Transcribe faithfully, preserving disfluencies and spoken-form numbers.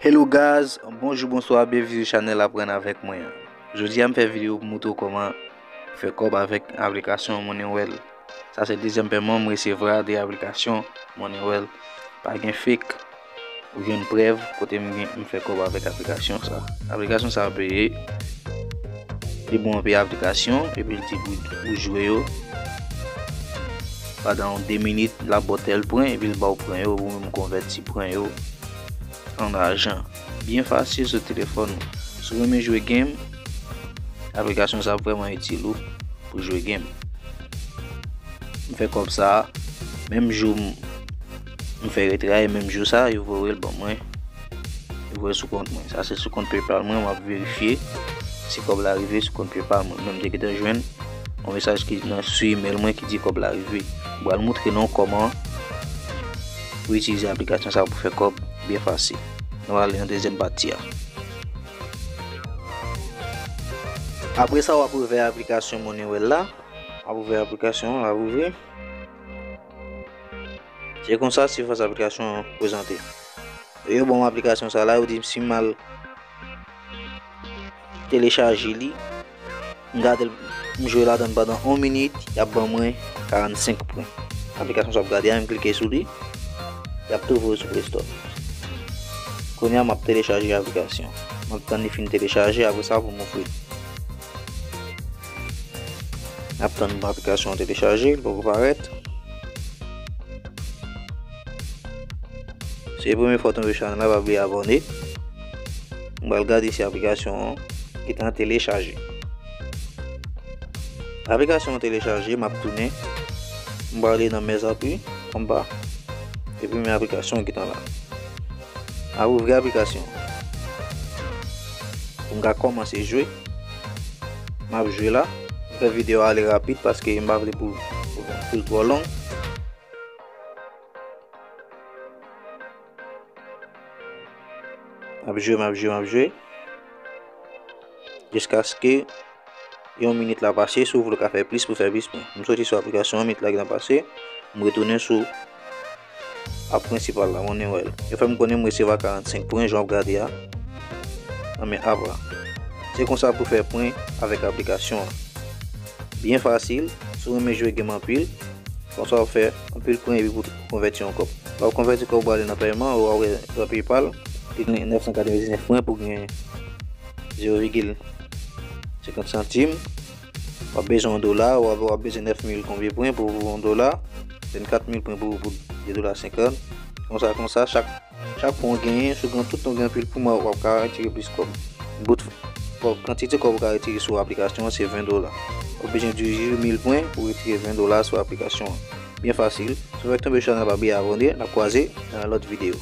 Hello guys, bonjou, bonswa, byenvini sou chanèl Aprann Avèk Mwen an. Jodi a m fè videyo pou moutre w kòman fè kòb avèk aplikasyon Moneywell. Sa se dezyèm pèman m resevwa de aplikasyon Moneywell. Pa gen fake. Ou jwenn prèv kote m gen, m fè kòb avèk aplikasyon sa. Aplikasyon sa peye. Li bon, w peye aplikasyon, epi l di pou ou jwe yo. Pandan yon de minit, l ap ba w tèl pwen, epi l ba w pwen yo, ou menm konvèti pwen yo an ajan. Byen fasil sou telefòn ou. Si w renmen jwe game, aplikasyon sa ap vrèman itil ou pou jwe game. M fè kòb sa, menm jou m, m fè retray, menm jou sa, yo voye l ban mwen. Yo voye l sou kont mwen. Sa se sou kont PayPal mwen, m ap verifye si kòb la rive sou kont PayPal mwen. Mwen, m te gentan jwenn yon mesaj ki nan, sou email mwen ki di kòb la rive. M pral moutre nou kòman pou itilize aplikasyon sa pou fè kòb byen fasil. Nou ale nan dezyèm pati a. Apre sa, w ap ouvè aplikasyon Moneywell la. W ap ouvè aplikasyon an, w ap ouvri. Se konsa sifas aplikasyon an prezante. Yo ban m aplikasyon sa la, yo di m si m al telechaje li, m gade l, m jwe ladan l pandan yon minit, y ap ban mwen karannsenk pwen. Aplikasyon sa w ap gade a, m klike sou li, y ap tou voye sou Play Store. Kounye a, m ap telechaje aplikasyon. M ap tann li fin telechaje, apre sa pou m ouvri l. M ap tann aplikasyon an telechaje, li poko parèt. Si se premye fwa w tonbe sou chanèl la, pa bliye abòne. M pral gade si aplikasyon an gentan telechaje. Aplikasyon an telechaje, m ap tounen. M prale nan Mes applis, anba. Epi men aplikasyon an gentan la. M ap ouvri aplikasyon an. Pou m ka kòmanse jwe. M ap jwe la. M fè videyo a ale rapid paske m pa vle pou, pou, pou l twò long. M ap jwe, m ap jwe, m ap jwe. Jiskaske yon minit la pase, si w vle w ka fè plis pou fè plis pwen. M soti sou aplikasyon an, minit la gentan pase. M retounen sou app prensipal la, Moneywell. Yo fè m konnen m resevwa karannsenk pwen, jan w ap gade a. Nan men app la. Se konsa pou fè pwen avèk aplikasyon an. Byen fasil, si w renmen jwe game anpil, konsa w ap fè anpil pwen epi pou konvèti an kòb. Lè w konvèti kòb ou ale nan pèman, ou a wè nan PayPal, li gen nèf san katrevendiznèf pwen pou gen zewo vigil senkant santim. W ap bezwen yon dola, w ap, w ap bezwen nèf mil konbyen pwen pou yon dola, vennkat mil pwen pou, pou de dola senkant. Konsa, konsa, chak, chak pwen w genyen, si w gen tout tan w gen anpil pwen, w ap ka retire plis kòb. Bout kòb, kantite kòb ou ka retire sou aplikasyon an, se ven dola. W ap bezwen dizuit mil pwen pou retire ven dola sou aplikasyon an. Byen fasil. Si w fèk tonbe sou chanèl la, pa bliye abòne, n ap kwaze nan lòt videyo.